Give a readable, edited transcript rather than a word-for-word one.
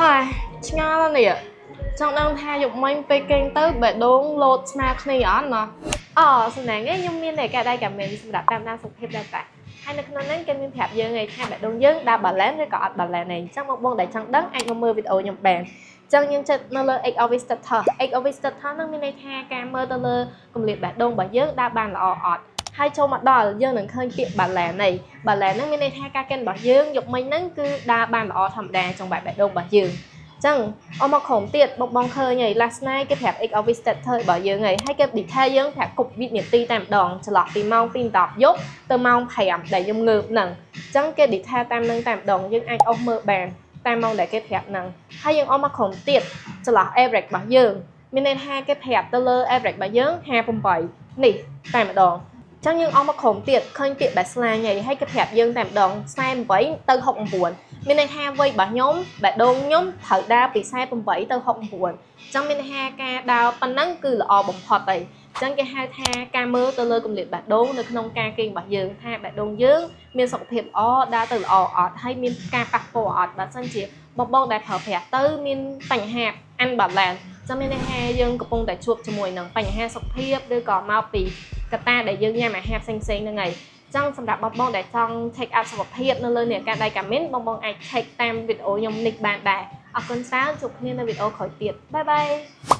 ហើយឆ្ងល់ណាស់នេះចង់ដឹងថាយប់មិញពេលគេងទៅបេះដូងលោតស្មើគ្នាអត់ណោះ អូសំណាងឯងខ្ញុំមាននាឡិកាដៃ Garmin សម្រាប់តាមដានសុខភាពដែរតាហើយនៅក្នុងហ្នឹងគេមានប្រាប់យើងឯងថាបេះដូងយើងដើរ balance ឬក៏អត់ balance ឯងអញ្ចឹងបងបងដែលចង់ដឹងអាចមកមើលវីដេអូខ្ញុំបានអញ្ចឹងយើងចិត្តនៅលើ HRV status។ HRV status ហ្នឹងមានន័យថាការមើលទៅលើគម្លាតបេះដូងរបស់យើងដើរបានល្អអត់ហើយចូលមកដល់យើងនឹងឃើញពាក្យ balance នេះ balance ហ្នឹងមានន័យថាការកិនរបស់យើងយប់មិញហ្នឹងគឺដើរបានល្អធម្មតាចង្វាក់បេះដូងរបស់យើងអញ្ចឹងអមមកក្រុមទៀតបងបងឃើញហើយ last night គេប្រាប់ HRV status របស់យើងហើយហើយគេ detail យើងប្រាប់គ្រប់វិនាទីតែម្ដងចន្លោះពីម៉ោង2:10យប់ទៅម៉ោង5ដែលខ្ញុំងើបហ្នឹងអញ្ចឹងគេ detail តាមនឹងតែម្ដងយើងអាចអស់មើលបានតាមម៉ោងដែលគេប្រាប់ហ្នឹងហើយយើងអស់មកក្រុមទៀតចន្លោះ average របស់យើងមានន័យថាគេប្រាប់ទៅលើ average របស់យើង58នេះតែម្ដងចឹងយើងអស់មកក្រុមទៀតឃើញពាក្យ baseline ហើយហើយគេប្រាប់យើងតែម្ដង48ទៅ69មានន័យថាវ័យរបស់ខ្ញុំបេះដូងខ្ញុំត្រូវដើរពី48ទៅ69ចឹងមានន័យថាការដើរប៉ុណ្ណឹងគឺល្អបំផុតហើយចឹងគេហៅថាការមើលទៅលើគម្លាតបេះដូងនៅក្នុងការគេងរបស់យើងថាបេះដូងយើងមានសុខភាពល្អដើរទៅល្អអត់ហើយមានការប៉ះពាល់អត់បើសិនជាបងបងដែលប្រើប្រាស់ទៅមានបញ្ហា unbalance ចឹងមានន័យថាយើងកំពុងតែជួបជាមួយនឹងបញ្ហាសុខភាពឬក៏មកពីកត្តាដែលយើងញ៉ាំអាហារផ្សេងៗហ្នឹងហើយចឹងសម្រាប់បងបងដែលចង់ check up សុខភាពនៅលើនាឡិកាដៃ Garmin បងបងអាច check តាមវីដេអូខ្ញុំនេះបានដែរអរគុណច្រើនជួបគ្នានៅវីដេអូក្រោយទៀត bye bye.